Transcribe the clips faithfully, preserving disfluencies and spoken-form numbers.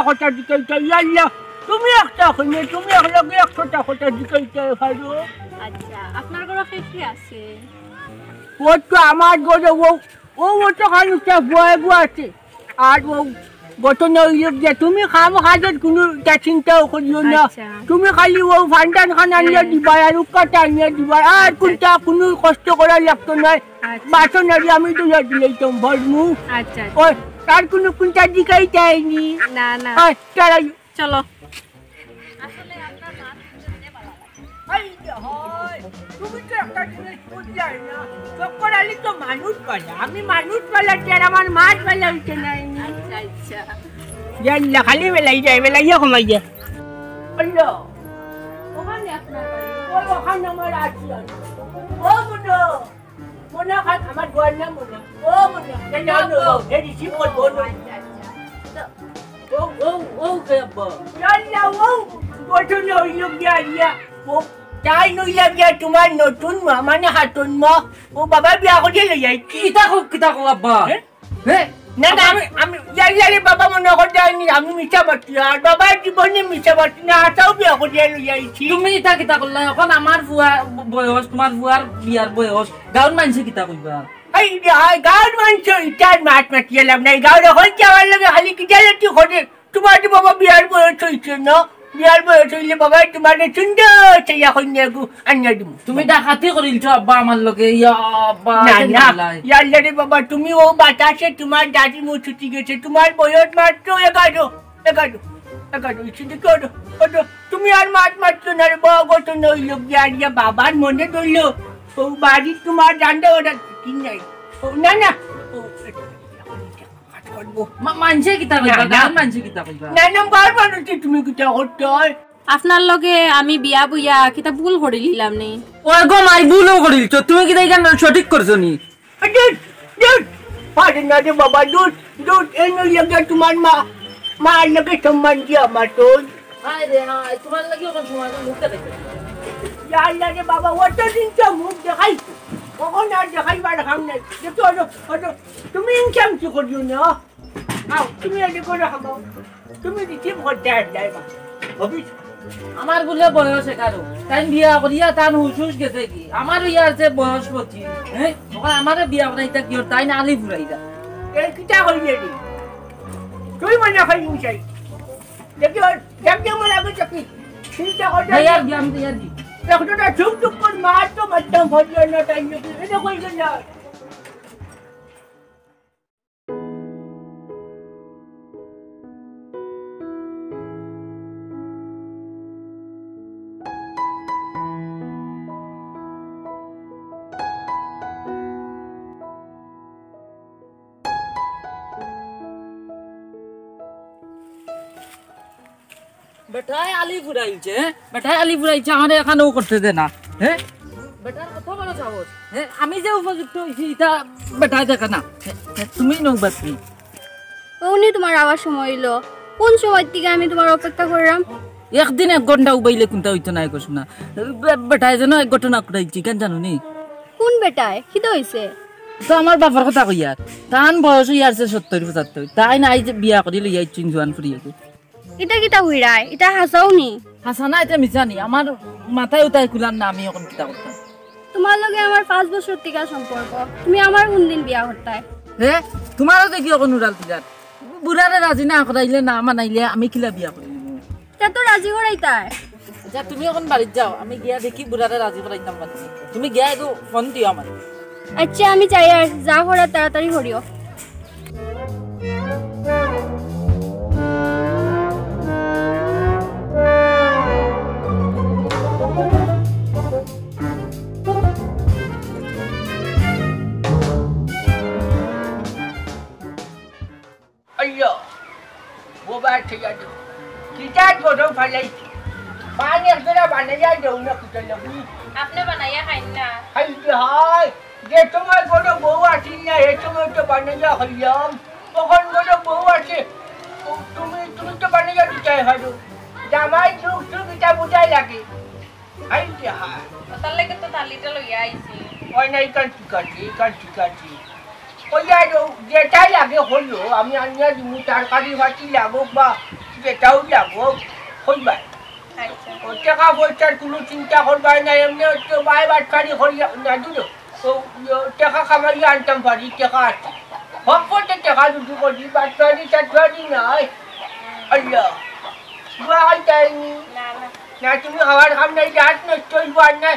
কথা জিকাইতায়, ইয়াল্লা, তুমি একটা অইলে, তুমি একলগে একশোটা কথা জিকাইতায় পারো। আচ্ছা, আপনার ঘরো কে কে আছে? ও তো আমার ঘরো ও, ও, ও তো খালি উঠা বুয়া বুয়া আছে। আর ও ঘটনা অইল যে তুমি কাম কাজর কুনুটা চিন্তাও করিও না। আচ্ছা। তুমি খালি ও ফান্ডান খান আনিয়া হ্যাঁ। দিবা আর উকাটা আনিয়া দিবা। আর আচ্ছা। কুনটা কুনু কষ্ট করা লাগতো নায়। আচ্ছা। বাসন আরি আমি ধইয়া দিলাইতাম, ভরমু। আচ্ছা, আচ্ছা। ওই, তার কুনু কুনটা জিকাইতায়নি। না, না। ওই, তারাই। চলো। আসলে আপনার মাছ খুঁজতে ভালো লাগে। এই যে হয়, তুমি তো একটা জিনিস বুঝলায় না। চক্কর আলী তো মানুষ পালা, আমি মানুষ পালা, আর আমার মাছ পালা অইতে নায়নি। আচ্ছা, আচ্ছা। ইয়াল্লা, খালি বেলাই যায়, বেলাইয়া কমাই যায়। হলো। ওখানে আপনার বাড়ি? ওই ওখানে আমার আছি আমি। ও বুঝো। মনে হয় আমার বুয়ার নাম মনে হয়। ও মনে হয়। এই নাও, নাও, এই রিসিভ করবো না। আচ্ছা, আচ্ছা। ও, ও, ও, কে আব্বা? ইয়াল্লা, ও, ঘটনা অইল গিয়া, ইয়া। ও, তাই নইলা গিয়া তোমার নতুন মা, মানে হাতন মা। ও বাবা বিয়া করিয়া লই আইছি। কিতা কও, কিতা কও আব্বা? হ্যাঁ? হ্যাঁ? না, না, আমি, আমি, ইয়াল্লা রে বাবা মনে কর যায়নি, আমি মিছা মাতি। আর বাবা জীবনে মিছা মাতি না, আতাও বিয়া করিয়া লই আইছি। তুমি ইতা কিতা করলা? এখন আমার ফুয়া ব-, বয়স, তোমার ফুয়ার বিয়ার বয়স, গাঁওর মানষে কিতা কইবা? এই যে হয়, গাঁওর মানষে ইতার মাত মাতিয়া লাভ নাই। গাঁওর এখন কি আমার লগে খালি কিতা লেটি করে? তোমার যে বাবা বিয়ার বয়স অইছে না? বিয়ার বয়স অইলে বাবা তোমারে সুন্দর চাইয়া কইন্যা গু আনিয়া দিমু। তুমি ডাকাতি করিলছো আব্বা আমার লগে, ইয়া আব্বা, না, কেন না, মারলাই? ইয়াল্লা রে বাবা, তুমি ও বাতাসে তোমার দাদি মু ছুটি গেছে, তোমার বয়স মাত্র এগারো। এগারো, এগারো, ইচ্ছে দেখি ওঠো, ওঠো। তুমি আর মাত মাতছো না রে বাবা, গত নইল গিয়া, আর ইয়া বাবার মনে ধরলো। ও বাড়ি তোমার জানতে ওটা ঠিক নাই। ও, না, না। ও, কাজ করবো। মা-, মানষে কিতা কইবা? না, না। গাঁওর মানষে কিতা কইবা? না, না, গাঁওর মানুষে তুমি কিতা করতে হয়? আপনার লগে আমি বিয়া বইয়া কিতা ভুল করিলিলাম নি? ওই গো মাই, ভুলও করিলছো। তুমি কিতা ইখান সঠিক করছো নি? দুধ, দুধ, পারে না রে বাবা, দুধ, দুধ, এই নই লাগে তোমার মা, মা লাগে সম্মান দিয়া মাতন। হায় রে হায়, তোমার লাগি এখন সমাজে মুখ দেখাইতে। ইয়াল্লা রে বাবা, অতদিন তো মুখ দেখাইছি, কখন আর দেখাইবার হাম নাই। দেখো, ওঠো, ওঠো, তুমি ইনকাম কি করিও না? আও, তুমি এদিকে করে হামাও। তুমি রিসিভ করতে আর যাইবা। হবিস। আমার বুলে বয়স এগারো। তাইন বিয়া করিয়া তান হুশ হুশ গেছে কি? আমারও ইয়ার যে বয়স পঁচিশ। হ্যাঁ? ওখানে আমারে বিয়া করাইতা কি ওর? তাইন আলি ফুরাইতা। এই কিতা কইলে রে? তুই মনে হয় ইনসাই। দেখি ওর, দেখি আমার আগে চাকরি। চিন্তা করতে না, ইয়ার কি, আমি তো ইয়ার কি। এখন তো চুপ চুপ করে মার তো মারতাম, ভরলো না, তাই নাকি? এটা কইলে না। বেটায় আলি ফুরাইছে, হ্যাঁ? বেটায় আলি ফুরাইছে, আমারে এখানেও করতে দে না, হ্যাঁ? বেটার কত বড় সাহস, হ্যাঁ? আমি যে উপযুক্ত অইছি, ইটা বেটায় দেখে না। হ্যাঁ, হ্যাঁ, তুমি নৌবাদ তুমি। অউনি তোমার আওয়ার সময় অইলো, কোন সময় থাকি আমি তোমার অপেক্ষা কররাম? একদিন এক ঘন্টা উবাইলে কুনটা অইতো নায় কইছো না। বে-, বেটায় যেন এক ঘটনা ঘটাইছে, কেন জানো নি? কোন বেটায়? কিতা অইছে? তো আমার বাপর কথা কইয়ার, তান বয়স অইয়ার যে সত্তর পঁচাত্তর, তাইন আইজ বিয়া করি লইয়া আইছইন জোয়ান ফুরি এগু। ইটা কিতা কইরায়? ইটা হাছাউ নি? হাছা না, ইটা মিছা নি। আমার মাথায় উতায় কুলার না, আমি অখন কিতা করতাম? তোমার লগে আমার পাঁচ বছর থাকি সম্পর্ক, তুমি আমারে কুনদিন বিয়া করতায়? হে, তোমারও দেখি অখন উড়াল দিলার। বুড়ারে রাজি না করাইলে, না মানাইলে আমি কিলা বিয়া করিমু? তে তো রাজি করাইতায়। আচ্ছা, তুমি অখন বাড়িত যাও, আমি গিয়া দেখি বুড়ারে রাজি করাইতাম পারি। তুমি গিয়া এগু ফোন দিও আমারে। আচ্ছা, আমি যাইয়ার, যা করার তাড়াতাড়ি করিও। আইয়ো, বোবা ছেলে তো। কিতা গরম ফালাইছি। পানি এক জোড়া বানাইয়া দেও না কুটার লাগি। আপনে বানাইয়া খাইন না। হায় রে হায়, যে সময় ঘরো বউ আছিল না, এ সময় তো বানাইয়া খাইলাম। অখন ঘরো বউ আছে, ও, তুমি, তুমি তো বানাইয়া দিতায় পারো। জামাই সুখ সুখ ইটা বুঝাই লাগে। হায় রে হায়। ও, তার লাগি তো থালিটা লইয়া আইছি। ওই না, ইখান ঠিক আছে, ইখান ঠিক আছে। ওই আর ও যেটাই লাগে হলো, আমি আনিয়া দিমু, তরকারি বাটি লাগুক বা যেটাও লাগবো, কইবায়। আচ্ছা। ও টেকা পয়সার কুনু চিন্তা করবায় না, এমনে তো বায় বাটপারি করিয়া না দিল। ও, ও, টেকা কামাইয়া আনতাম পারি, টেকা আছে। হক করতে টেকা দুটো করি, বাটপারি টাটপারি নাই। আল্লাহ। দোয়া খাইতায়নি। না, না। না, তুমি খাবার খাম নাই, জাত নষ্ট হইব আর না।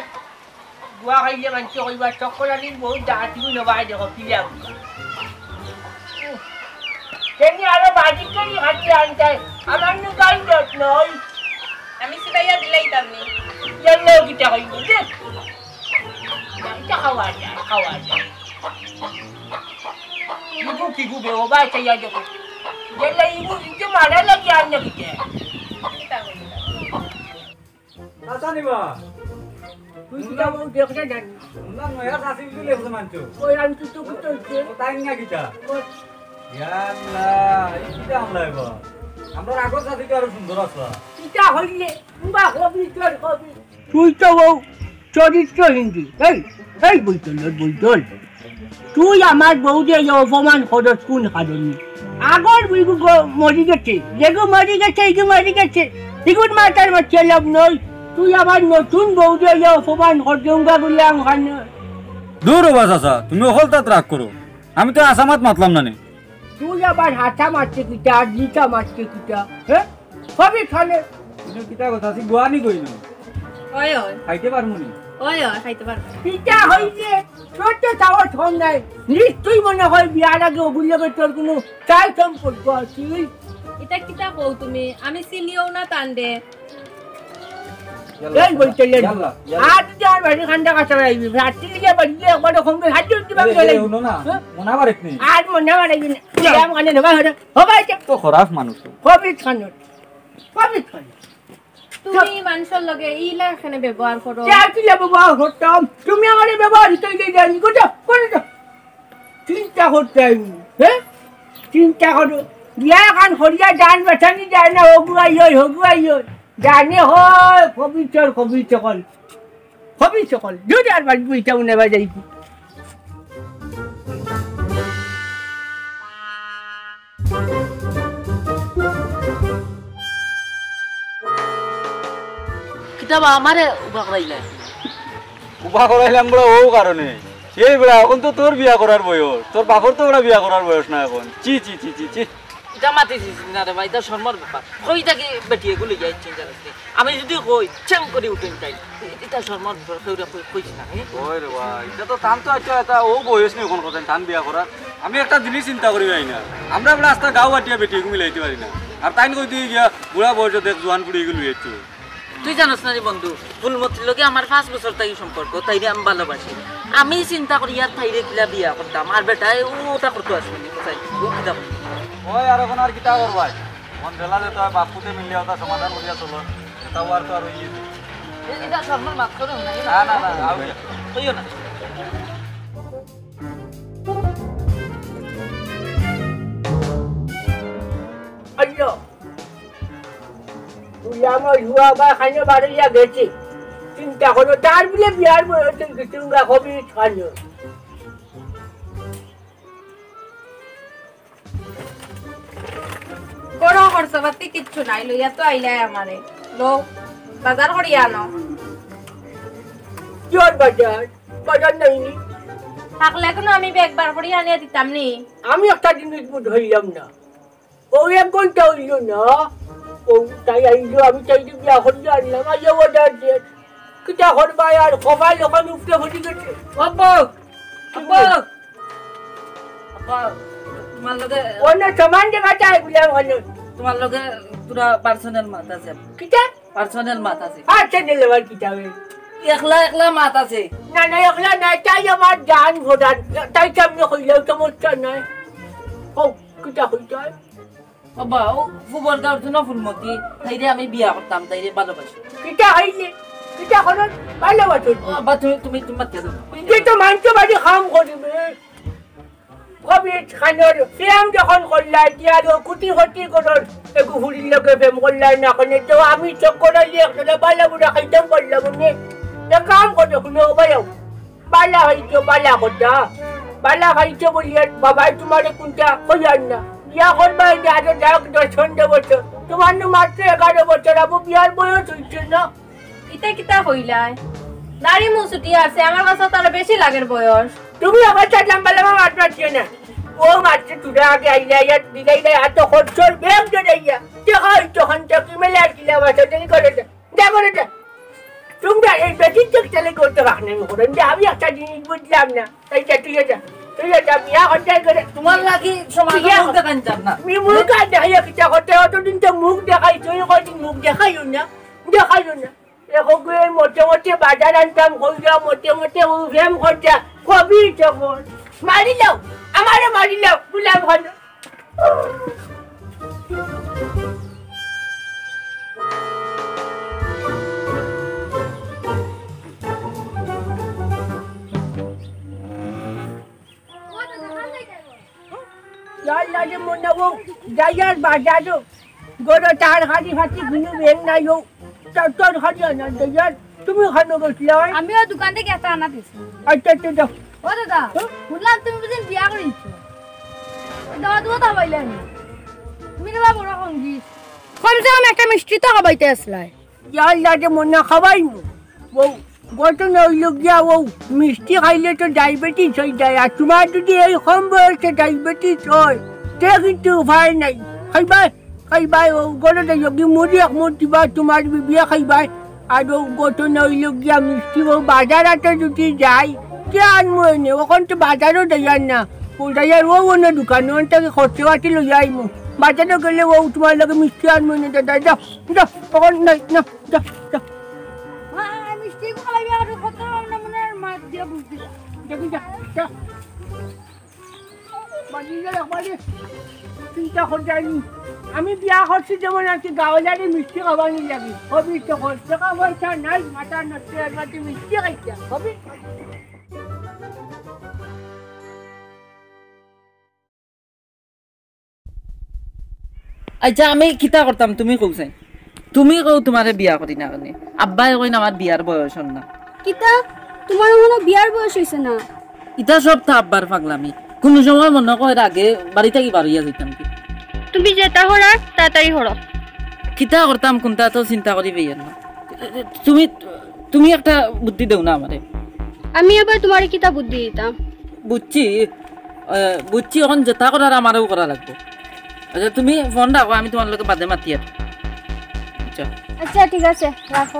গুয়া খাইলে মানষে কইবা, চক্কর আলীর বউ ডাহাতি গুলো বাই দেখো, পিলা উঠা। তেমনি আরো বাড়ির করি খাটি আনতে, আমার নু গাল দত নয়। আমি সিবাইয়া দিলাই তামনি। জানলেও কিতা কইব, দেখ। এটা খাওয়া যায়, খাওয়া যায়। ইগু কিগু বে, ও বাই চাইয়া দেখো। গেলে ইগু, ইগু মারা লাগি আর না কিতা। কিতা কইব? চাচা নিবা? তুই কিতা বউ দেখলে জানি। না, নয়া চাচি বুলে লেখছে মানছো। ওই আমি কিছু করতে হচ্ছে। ও তাই না কিতা? ওই ইয়াল্লা, এই কিতা আমলা এবার? আমরা আগর চাচি তো আরো সুন্দর আসলা। কিতা হইলে? উবা হবি তোর হবি। তুই তো বউ চরিত্রহীন তুই। এই, এই বইতল, বইতল। তুই আমার বউরে এই অপমান করস কোন কারণে? আগর বইগু গ-, মরি গেছে, যেগু মরি গেছে, ইগু মরি গেছে, ইগুর মাথার মাঝে লাভ নই। তুই আমার নতুন বউরে এই অপমান কর দেউঙ্গা গুলাম খান। দূর হবা চাচা, তুমি অকলতাত রাগ করো, আমি তো আসামাত মাতলাম না নে। তুই আবার হাতা মারতে কিতা, আর জিতা মারতে কিতা, হ্যাঁ? হবি খালে। তুমি কিতা কথা আছে, গুয়ানি কই না? ওই, ওই। খাইতে পারমু নি? ওই, ওই, খাইতে পারবো। কিতা হইছে? তোর তো সাহস কম নাই। নিশ্চয়ই মনে হয় বিয়ার আগে ওগুর লগে তোর কোনো চাল সম্পর্ক আছিল। এটা কিতা কও তুমি? আমি চিনিও না তানরে। এই বলতে লেন। ইয়াল্লা, ইয়াল্লা। আর তুই আমার বাড়ি খান্ডা কাটা রাখবি। রাত্রি লিগে বাড়ি গিয়ে একবার ওখান থেকে হাত জোর দিবা। এ, এ, গেলে। হুনো না। হ্যাঁ? মনা মারিস নি? আর মনা মারাইবি না। ইয়াল্লা। গ্রাম খানে নেবা হরে। হবাই তো। তো খরাস মানুষ তো। কবির খানোর। কবির খানোর। তুমি মানুষের লগে ইলা কেনে ব্যবহার করো? কে আর কিলা ব্যবহার করতাম? তুমি আমারে ব্যবহার হিকাই দিয়ে যায়নি। কোথাও, কোথাও। চিন্তা করতে হইব, হ্যাঁ? চিন্তা করো। বিয়া এখন হরিয়া জান বাঁচানি যায় না, হগুয়াই হই, হগুয়াই হই। জানে হয়, কবির চর, কবির চকল। কবির চকল। যদি আর বাড়ি বইটা উনে বাজাই কি? কিতা বা আমারে উবা করাইলা? উবা করাইলাম বড় ও কারণে। এই বেড়া, এখন তো তোর বিয়া করার বয়স, তোর বাপর তো ওরা বিয়া করার বয়স না এখন। চি, চি, চি, চি, চি। ইটা মাতিস না রে ভাই, ইটা শরমর ব্যাপার। কই থাকি বেটি এগু লইয়া আইছইন জানিস নি? আমি যদি কই, চ্যাং করি উঠইন তাই। ইটা শরমর ব্যাপার, কেউরে কই-, কইস না, হুম? ওই রে ভাই, ইটা তো তান তো আচ্ছা, এটা ও বয়স নেই কোন কথা, তান বিয়া করার। আমি একটা জিনিস চিন্তা করি ভাই না, আমরা বেটা আস্তা গাঁও বাটিয়া বেটি এগু মিলাইতে পারি না। আর তাইন কই তুই গিয়া বুড়া বয়সে দেখ জোয়ান ফুড়ি এগু লইয়া আইছো। তুই জানোস না রে বন্ধু, ফুলমতির লগে আমার পাঁচ বছর থাকি সম্পর্ক, তাইরে আমি ভালোবাসি। আমি চিন্তা করি আর তাইরে কিলা বিয়া করতাম, আর বেটায় ও ওটা করতো আসবে নি, কোথায়? ও কিতা করতো? ওই আর এখন আর কিতা করবায়? মন বেলা যেতে হয়, বাপ পুতে মিলিয়া ওটা সমাধান করিয়া চলো। এটা আর তো আর হইয়ে দিই। এ-, এটা শরমর মাত করো না, না, না, না, আউয়া। কইও না। আইয়ো। তুই আমার হুয়া বা খানে বাড়াইয়া গেছে। চিন্তা করো, তার বলে বিয়ার বয়সে কিছু না হবে খানে। কোনো খরচাপাতি কিচ্ছু নাই, লইয়া তো আইলাই আমারে। লো, বাজার করিয়া আনো। কিয়র বাজার? বাজার নাই নি? থাকলে কোনো আমি ব্যাগ বার করিয়া আনিয়া দিতাম নি। আমি একটা জিনিস বুঝ হইলাম না। ও এক ঘন্টা হইল না। ও তাই আইল, আমি তাই বিয়া করিয়া আনলাম। আইয়া অর্ডার দে। কিতা করবা আর, কপাল ওখান উপরে ফুটি গেছে। আব্বা! আব্বা! আব্বা, তোমার লগে অন্য সামান দেখা যায় বলে অন্য। তোমার লগে পুরা পার্সোনাল মাত আছে। কিতা? পার্সোনাল মাত আছে। পার্সোনাল আবার কিতা হবে? একলা একলা মাত আছে। না, না, একলা না, তাই আমার জান ভোটার। তাই সামনে কইলেও সমস্যা নাই। ও, কিতা কইতে হয়? আব্বা, ও ফুবর গাঁওর তো না ফুলমতি, তাইরে আমি বিয়া করতাম, তাইরে ভালোবাসি। কিতা হইলে? কিতা করো? ভালোবাসো? ও আব্বা, তুমি, তুমি, তুমি মাত কেন? যে তো মানষে বাড়ি কাম করিবে। কবির খানোর প্রেম যখন করলাই, তে আরো কুটি কুটি করোর এগু ফুড়ির লগে প্রেম করলাই না, কেনে তো আমি চক্কর আইলে একটা বালা বুড়া খাইতাম পারলাম নে। এক কাম করো, হুনো ভাইও। বালা হইছো, বালা কথা। বালা হইছো বলিয়া বাবায় তোমারে কোনটা কইয়ার না। বিয়া করবা এই যে আরো যাও দশ পনেরো বছর। তুমার নু মাত্র এগারো বছর, আবু বিয়ার বয়স অইছে না। ইতা কিতা কইলায়? দাড়ি মুছ উঠি আছে, আমার কাছে তো আরো বেশি লাগের বয়স। তুমি আমার সাথে লম্বা লম্বা মাত মাতিও না। ও মাত্র তোরা আগে আইলা, আইয়া দিলাইলা, এত খরচর ব্যাগ জড়াইয়া। দেখা অইতো খান থাকি মেলার কিলা বাসা, দেরি করে দে। যা করে দে। তোমরা এই বেটির চেক চালে করতে রাখলে আমি করে। আমি একটা জিনিস বুঝলাম না। এই যে তুই এটা, তুই এটা বিয়া করতে করে তোমার লাগি সমাজে বিয়া মুখ দেখান যান না। আমি মুখ আর দেখাইয়া কিতা করতে, অতদিন তো মুখ দেখাই, তুই কয়দিন মুখ দেখাইও না, দেখাইও না। এখন এই মোটে মোটে বাজার আনতাম, কইরা মোটে মোটে ও ব্যায়াম করতে, কবি তখন। মারি লাও, আমারে মারি লাও, গুলাম খান। ইয়ার লাগে মনে হো, যাই আর বাজারো, গরো তার হাড়ি ফাটি গুনু বেন নাই হো, তার, তার হাড়ি আনা দে ইয়ার, তুমি খানো গেছিলা হয়? আমিও দোকান থেকে একটা আনা দিছি। আচ্ছা, আচ্ছা, যাও। ও দাদা, হ্যাঁ? শুনলাম তুমি বুঝিন বিয়া করিছো। দাওয়া দুয়া তো পাইলে আমি। তুমি তো বা বড় কঙ্গি। কমসে কম একটা মিষ্টি তো খাবাইতে আসলাই। ইয়ার লাগে মনে খাবাইমু। ও, ঘটনা অইল গিয়া ও, মিষ্টি খাইলে তো ডায়াবেটিস অই যায়। আর তোমার যদি এই কম বয়সে ডায়াবেটিস হয়, তে কিন্তু উপায় নাই। খাইবায়, খাইবায় ও, ঘরে যাইও কি মুড়ি এক মুঠ দিবা, তোমার বিবিয়ে খাইবায়। আর ও ঘটনা অইল গিয়া মিষ্টি ও বাজার হাটে যদি যাই, কে আনবো এনে? অখন তো বাজারও যাইয়ার না। ও যাইয়ার ও অন্য দোকানো, অন থাকি খরচা পাতি লইয়া আইমু। বাজারও গেলে ও তোমার লগে মিষ্টি আনবো এনে, দাদা, যাও। যা, তখন নাই, না, যা, যা। মা, মিষ্টি খাওয়াইবে আর কত না মনে হয় মা দিয়া বুঝ দিলা। যা, যা, যা। বাড়ি গেলে একবারে চিন্তা করতে যাইনি। আমি বিয়া করছি যেমন আর কি গাওয়ালারে মিষ্টি খাওয়ানি লাগি। হবি তো কর, টাকা পয়সা নাই, মাথা নষ্ট, এর মাঝে মিষ্টি খাইতে হবি। আচ্ছা, আমি কিতা করতাম, তুমি কও চাই। তুমি কও তোমারে বিয়া করি না কেনে? আব্বায় কইন আমার বিয়ার বয়স অর না। কিতা? তোমার মনে বিয়ার বয়স অইছে না? ইতা সব তো আব্বার পাগলামি। কুনু সময় মনে কয় আগে বাড়ি থাকি বার অইয়া যাইতাম কি? তুমি যেটা করার, তাড়াতাড়ি করো। কিতা করতাম, কুনটা তো চিন্তা করি পাইয়ার না। তুমি, তুমি একটা বুদ্ধি দেও না আমারে। আমি আবার তোমারে কিতা বুদ্ধি দিতাম? বুঝছি, আহ, বুঝছি, অখন যেটা করার আমারেও করা লাগবো। আচ্ছা, তুমি ফোন রাখো, আমি তোমার লগে বাদে মাতিয়ার। আচ্ছা। আচ্ছা, ঠিক আছে, রাখো।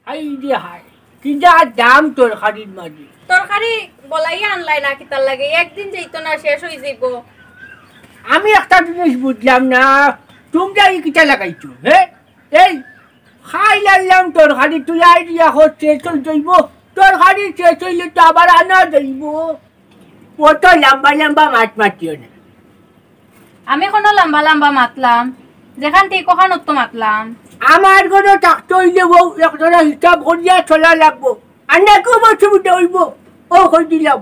হায় রে হায়, কি যা দাম তরকারির মাঝে। তরকারি বলাইয়া আনলাই না কিতার লাগি? একদিন যাইতো না, শেষ অই যাইবো। আমি একটা জিনিস বুঝলাম না, তোমরা ই কিতা লাগাইছো, হে? এই, খাই লাইলাম তরকারি, তুই আই দিয়া হচ্ছে, চল যাইবো। তরকারি শেষ অইলে তো আবার আনা যাইবো। অত লম্বা লম্বা মাত মাতিও না। আমি কুনু লম্বা লম্বা মাতলাম? যেখান ঠিক অখান তো মাতলাম। আমার ঘরো থাকতে অইলে বউ একজনা হিসাব করিয়া চলা লাগবো। আর না কেউ অসুবিধা অইবো, ও কই দিলাম।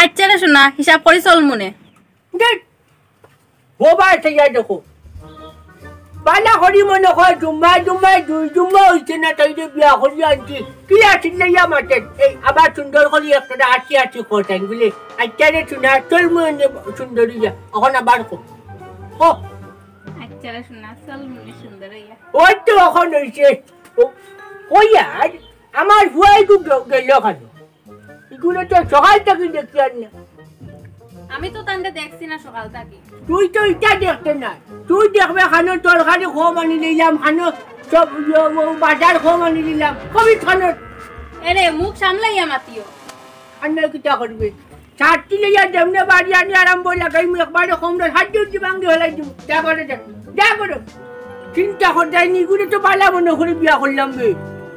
আচ্ছা রে সোনা, হিসাব করি চলমুনে। দেখ, ও ভাই, চাইয়া দেখো। বালা করি মনে কয় জুম্মা, জুম্মায় দুই জুম্মা অইছে না, তাইরে বিয়া করি আনছি। কি আছিল লইয়া মাতেন? এই আবার সুন্দর করি একটা আছি আছি করতেন বুলে। আচ্ছা রে সোনা, চল মনে সুন্দরী যা। অখন আবার কো। কো। আচ্ছা রে সোনা, চল মনে সুন্দরী যা। ওই তো অখন অইছে। ও, কই আর? আমার ফুয়া ইগু গ-, গেল কেনে? ইগুরে তো সকাল থাকি দেখি আর না। আমি তো তানরে দেখছি না সকাল থাকি। তুই তো ইটা দেখতে না। তুই দেখবে খানো তরকারি কম আনি লইলাম, খানো সব ইয়ো, ও বাজার কম আনি লইলাম। কবি খানো। এরে, মুখ সামলাইয়া মাতিও। আর না কিতা করবে? ছাড়তি লইয়া যেমনে বাড়ি আনি আরম্ভ লাগাইমু, একবারে কমরে হাত দিয়ে উঠি ভাঙ্গি হলাই দিমু। যা করে যা, যা করে। চিন্তা করতে যাইনি, ইগুরে তো বালা মনে করি বিয়া করলাম বে।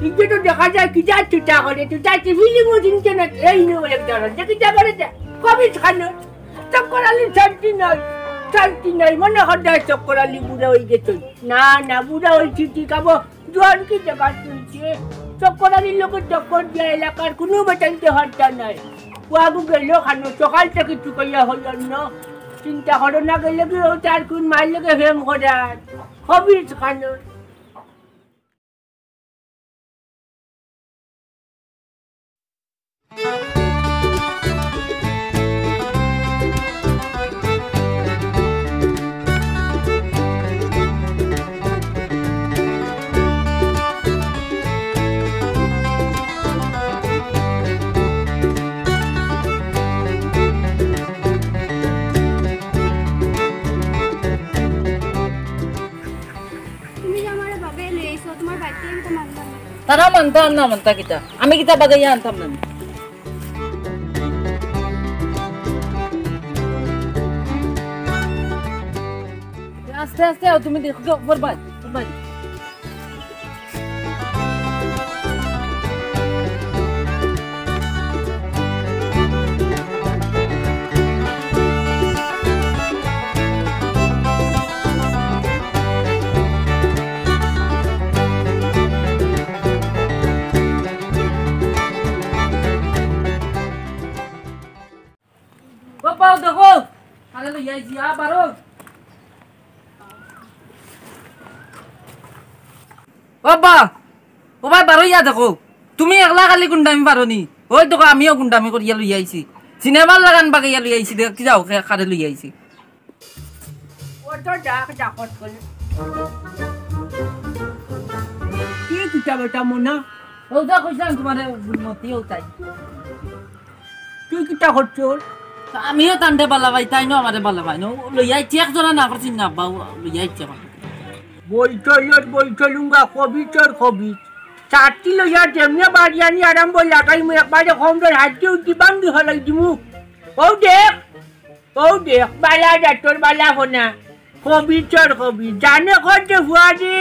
ইগুরে তো দেখা যায় কি যা চিন্তা করে, তুই যা টিভি লিমু চিনতে না, এই নিয়ে বলে যা, যা কিতা করে যা। কবি খানো, চক্কর আলী শান্তি নাই, শান্তি নাই, মনে হয় চক্কর আলী বুড়া অই গেছে। না, না, বুড়া অইছি ঠিক আবো। জোয়ান কি জাগা তুলছে? চক্কর আলীর লগে চক্কর দিয়া এলাকার কুনু বেটাইনতে হত্যা নাই। ও আগু গেল খানো, সকাল থাকি চুকাইয়া হইল না। চিন্তা করো না, গেলে কি ও তার কুন মার লগে প্রেম করার? খবিস খানো। তারা মানতা আর না মানতা কিতা, আমি কিতা বাগাইয়া আনতাম না নি? আস্তে আস্তে আও, তুমি দেখো, বরবাদ, বরবাদ। ও বাবা, দেখো, আরে লই আইছি, আ, বারো। ও বাবা, ও ভাই, বারো ইয়া দেখো, তুমি একলা খালি গুন্ডামি পারো নি? ওই দেখো, আমিও গুন্ডামি করিয়া লই আইছি। সিনেমার লাখান বাগাইয়া লই আইছি, দেখ, কি যাও, কে-, কারে লই আইছি। ও তো ডাক, ডাকত করে। কি কিতা বেটা মনা? ও যা কইছিলাম তোমারে, মতি ও তাই। তুই কিতা করছস? আমিও তানরে বালা পাই, তাইনও আমারে বালা পাইন। ও লইয়া আইছি, এক জোড়া না করছি না, বাউ লইয়া আইছি আমার। বইতলত বইতলুঙ্গা, কবিতর কবিত। চারটি লইয়া যেমনে বাড়ি আনি আরম্ভ লাগাইমু, একবারে কম দর হাত দিয়া উঠি বান্ধি হলাই দিমু। ও দেখ, ও দেখ, বালা জাতর বালা ফোনা। কবিতর কবি, জানে কর যে ফুয়াদি,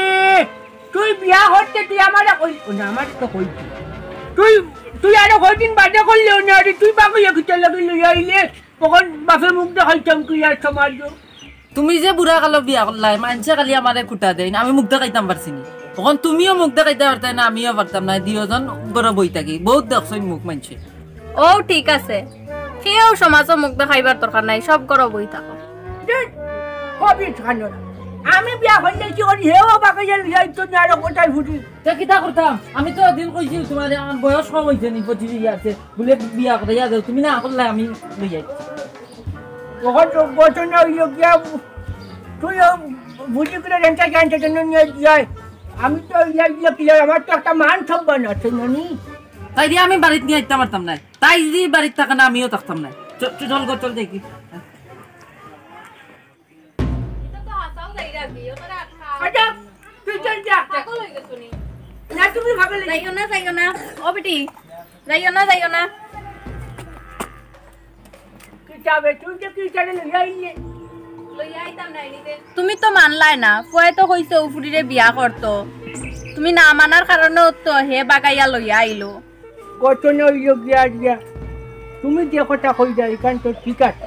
তুই বিয়া করতে তুই আমারে কই, ও না, আমারে তো কইছি। তুই, তুই আরো কয়দিন বাদে করলে, ও না রে, তুই বাকি কিতা লাগি লইয়া আইলে, তখন বাপে মুখ দেখাইতাম কি আর সমাজ? তুমি যে বুড়া কালো বিয়া করলাই, মানষে খালি আমারে খুটা দেইন, আমি মুখ দেখাইতাম পারছি নি। তখন তুমিও মুখ দেখাইতা পারতায় না, আমিও পারতাম না, দুইওজন ঘরো বই থাকি, বউত দেখছইন মুখ মানষে। ও ঠিক আছে, কেউ সমাজো মুখ দেখাইবার দরকার নাই, সব ঘরো বই থাকো। ধুর, কবির ছানো। আমি বিয়া করলে কি করি, হেও বাগাইয়া লইয়া আইতো না, আরো কোথায় ফুটি? তে কিতা করতাম? আমি তো ওদিন কইছি তোমারে, আমার বয়স কম অইছে নি, পঁচিশ আছে, বুলে বিয়া করাইয়া দেও, তুমি না করলে আমি লই যাই। তখন তো ঘটনা অইল গিয়া, তুইও বুঝি করে রেন্টা জানতে জন্য নিয়ে যায়। আমি তো ইয়া ইয়া কি, আমার তো একটা মান সম্মান আছে, নানি। তাইরে আমি বাড়িত নিয়া আইতাম পারতাম না। তাই যদি বাড়িত থাকে না, আমিও থাকতাম না। চ-, চ-, চল গো, চল দেখি। এটা তো হাসাও যাই রাখবি, ও তো রাখা। আচ্ছা, তুই চল যা। পাগল হয়ে গেছো নি? না, তুমি পাগল হয়ে যাইও না, যাইও না। ও বেটি, যাইও না, যাইও না। কিতাবে, তুই যে কিতাবে লইয়া আইলে? লইয়া আইতাম না এমনিতে। তুমি তো মানলায় না, ফুয়ায় তো কইছে ও ফুরিরে বিয়া করতো। তুমি না মানার কারণে তো হে বাগাইয়া লইয়া আইলো। ঘটনা অইল গিয়া, গিয়া, তুমি যে কথা কইলা, ইখান তো ঠিক আছে।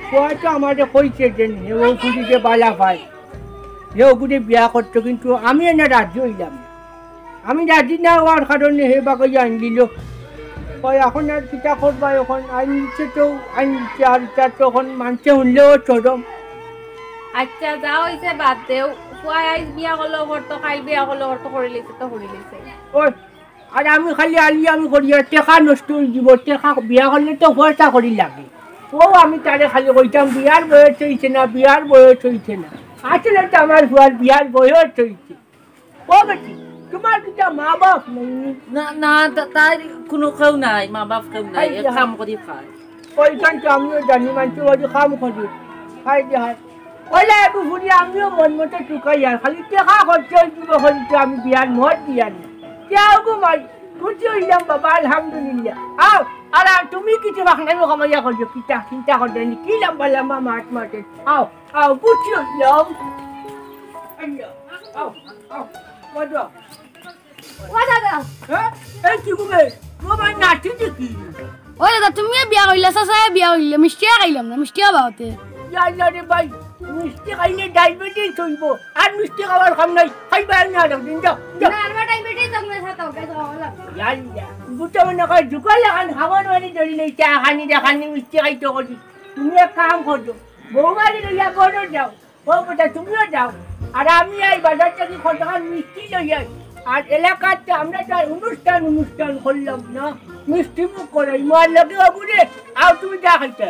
ফুয়ায় তো আমারে কইছে যে হে ও ফুরিরে বালা পায়, হে ওগুরে বিয়া করতো, কিন্তু আমি এনে রাজি অইলাম না। আমি রাজি না অওয়ার কারণে হে বাগাইয়া আইন দিল। কয়, এখন আর কিতা করবা, এখন আইন দিছে তো আইন দিছে, আর ইতা তো এখন মানষে হুনলেও শরম। আচ্ছা, যা অইছে বাদ দেও। ফুয়ায় আইজ বিয়া করলো করতো, কাইল বিয়া করলো করতো, করি লইছে তো করি লইছে। ওই, আর আমি খালি আলি আমি করি, আর টেকা নষ্ট অই যিবো, টেকা বিয়া করলে তো পয়সা করি লাগে। ও আমি তারে খালি কইতাম, বিয়ার বয়স অইছে না, বিয়ার বয়স অইছে না। আসলে তো আমার ফুয়ার বিয়ার বয়স অইছে। ও বেটি, তোমার কিতা মা বাপ নাই? না, না, তা-, তার কোনো কেউ নাই, মা বাপ কেউ নাই, এই এক যে কাম করি খায়। ওইখান তো আমিও জানি, মানষে বাড়ি কাম করি। হায় রে হায়। ওইলা একটু ঘুরি আমিও মন মতো টুকাই আর খালি টেকা খরচ অই যিবো, খালি তো আমি বিয়ার মত দিয়ার না। যাও গো মাই, খুশি অইলাম বাবা, আলহামদুলিল্লাহ। আও, আর, আর তুমি কিছু বাকনামি কামাইয়া করিও, কিতা চিন্তা করবে নি, কি লম্বা লম্বা মাত মাতে। আও, আও, খুশি অইলাম। আইয়া, আও, আও, কত? ও দাদা। হ্যাঁ? এই কি গো বে? ও ভাই, নাচি দেখি। ও দাদা, তুমিও বিয়া করিলা, চাচায় বিয়া করিলা, মিষ্টি খাইলাম না, মিষ্টি খাবা অতে। ইয়া আল্লাহ রে ভাই, মিষ্টি খাইলে ডায়াবেটিস অইবো। আর মিষ্টি খাওয়ার কাম নাই, খাইবা না আর একদিন, যাও, যাও। না, আমার ডায়াবেটিস অইবো না, সাথে ওকে খাওয়া লাগবে। ইয়া আল্লাহ, বুঝতে মনে কয় জুকালে খান খাবার মানে ধরি লই, চা খানি, চা খানি, মিষ্টি খাইতে করি। তুমি এক কাম করো, বৌমারে লইয়া ঘরো যাও। ও বেটা, তুমিও যাও। আর আমি এই বাজার থাকি কতখান মিষ্টি লই আই। আর এলাকাত তো আমরা তো আর অনুষ্ঠান, অনুষ্ঠান করলাম না। মিষ্টি মুখ করাই, মার লগে বাবু রে, আও তুমি চা খাইতে।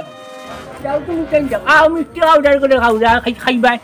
যাও তুমি কেন যাও? আও মিষ্টি অর্ডার করে খাও, যা খাই-, খাইবায়।